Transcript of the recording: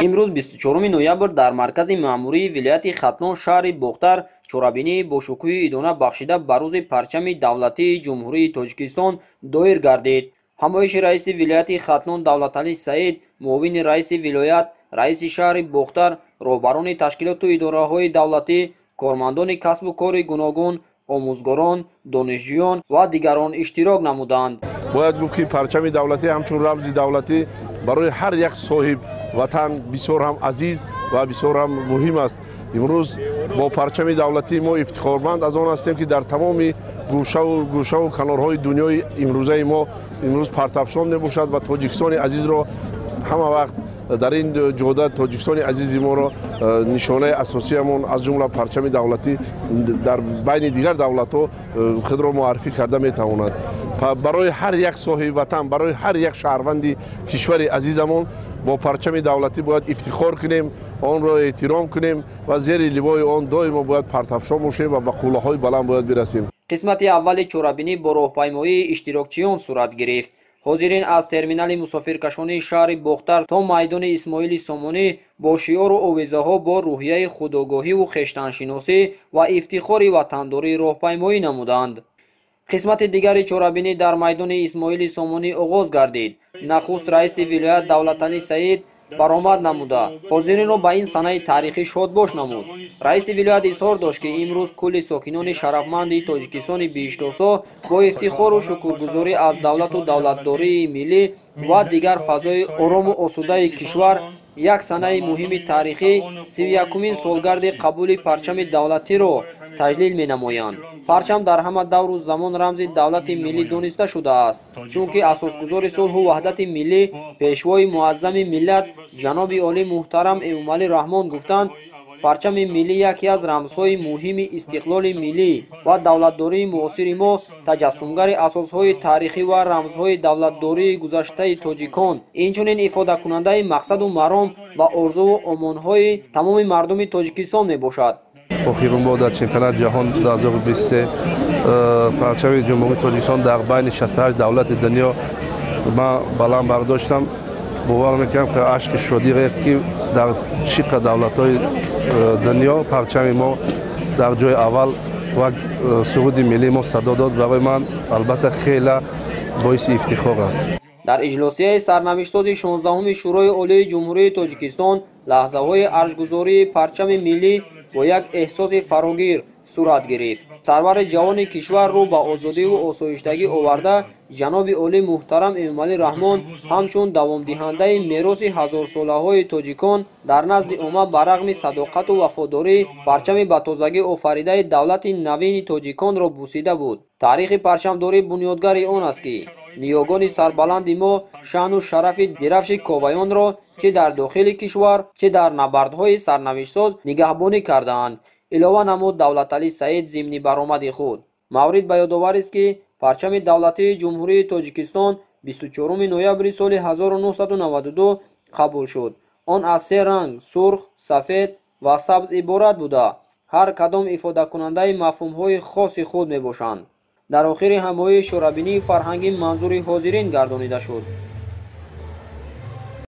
Имрӯз 24 ноябр дар маркази маъмурии вилояти Хатлон, шаҳри Бохтар, чорабинии бошукӯҳи идона бахшида ба рӯзи парчами давлатии Ҷумҳурии Тоҷикистон доир гардид. Ҳамоиши раиси вилояти Хатлон Давлаталӣ Саид, муовини раиси вилоят, раиси шаҳри Бохтар, роҳбарони ташкилоту идораҳои давлатӣ, кормандони касбу кори гуногун, омӯзгорон, донишҷӯён ва дигарон иштирок намуданд. Бояд гуфт, ки парчами давлатӣ ҳамчун рамзи давлатӣ барои ҳар як соҳиб ватан бисёр ҳам азиз ва бисёр ҳам муҳим аст. Имрӯз бо парчами давлатӣ мо ифтихорманд аз он ҳастем, ки дар тамоми гӯшаву канорҳои дунёи имрӯзаи мо имрӯз партафшон мебошад ва Тоҷикистони азизро ҳама вақт дар ин ҷода, Тоҷикистони азизи моро нишонаи асосиямон, аз ҷумла парчами давлатӣ, дар байни дигар давлатҳо худро муаррифӣ карда метавонад. Барои ҳар як соҳиби ватан, барои ҳар як шаҳрванди кишвари азизамон бо парчами давлатӣ бояд ифтихор кунем, онро эҳтиром кунем ва зери ливои он доимо бояд партафшон бошем ва ба қуллаҳои баланд бояд бирасем. Қисмати аввали чорабинӣ бо роҳпаймоии иштирокчиён сурат гирифт. Ҳозирин аз терминали мусофиркашонии шаҳри Бохтар то майдони Исмоили Сомонӣ бо шиору овезаҳо, бо рӯҳияи худогоҳиву хештаншиносӣ ва ифтихори ватандорӣ роҳпаймоӣ намуданд. Қисмати дигари чорабинӣ дар майдони Исмоили Сомонӣ оғоз гардид. Нахуст раиси вилоят Давлаталӣ Саид баромад намуда, ҳозиринро ба ин санаи таърихӣ шодбош намуд. Раиси вилоят изҳор дошт, ки имрӯз кулли сокинони шарафманди Тоҷикистони биҳиштосо бо ифтихору шукргузорӣ аз давлату давлатдории миллӣ ва дигар фазои орому осудаи кишвар як санаи муҳими таърихӣ, 31-умин солгарди қабули парчами давлатиро таҷлил менамоянд. Парчам дар ҳама давру замон рамзи давлати миллӣ дониста шудааст, чунки асосгузори сулҳу ваҳдати миллӣ, пешвои муаззами миллат, ҷаноби олӣ муҳтарам Эмомалӣ Раҳмон гуфтанд: «Парчами миллӣ яке аз рамзҳои муҳими истиқлоли миллӣ ва давлатдории муосири мо, таҷассумгари асосҳои таърихӣ ва рамзҳои давлатдории гузаштаи тоҷикон, инчунин ифодакунандаи мақсаду маром ва орзуву омонҳои тамоми мардуми Тоҷикистон мебошад». Охирин бор дар чемпионати ҷаҳон 2023 парчами Ҷумҳурии Тоҷикистон дар байни 68 давлати дунё ман баланд бардоштам. Бовар мекунам, ки ашки шодӣ рехт, ки дар чӣ қадр давлатҳои дунё парчами мо дар ҷои аввал ва суруди миллии мо садо дод. Барои ман, албатта, хеле боиси ифтихор аст. Дар иҷлосияи сарнавиштсози 16-уми Шӯрои Олии Ҷумҳурии Тоҷикистон лаҳзаҳои арҷгузории парчами миллӣ бо як эҳсоси фарогир сурат гирифт. Сарвари ҷавони кишвар, рӯ ба озодиву осоиштагӣ оварда, ҷаноби олӣ муҳтарам Эмомалӣ Раҳмон ҳамчун давомдиҳандаи мероси ҳазорсолаҳои тоҷикон дар назди омма ба рағми садоқату вафодорӣ парчами ба тозагӣ офаридаи давлати навини тоҷиконро бусида буд. Таърихи парчамдорӣ бунёдгари он аст, ки ниёгони сарбаланди мо шаъну шарафи дирафши коваёнро чӣ дар дохили кишвар, чӣ дар набардҳои сарнавиштсоз нигаҳбонӣ кардаанд, илова намуд Давлаталӣ Саид зимни баромади худ. Маврид ба ёдоварист, ки парчами давлатии Ҷумҳурии Тоҷикистон 24 ноябри соли 1992 қабул шуд. Он аз се ранг: сурх, сафед ва сабз иборат буда, ҳар кадом ифодакунандаи мафҳумҳои хоси худ мебошанд. Дар охири ҳамоиш чорабинии фарҳангӣ манзури ҳозирин гардонида шуд.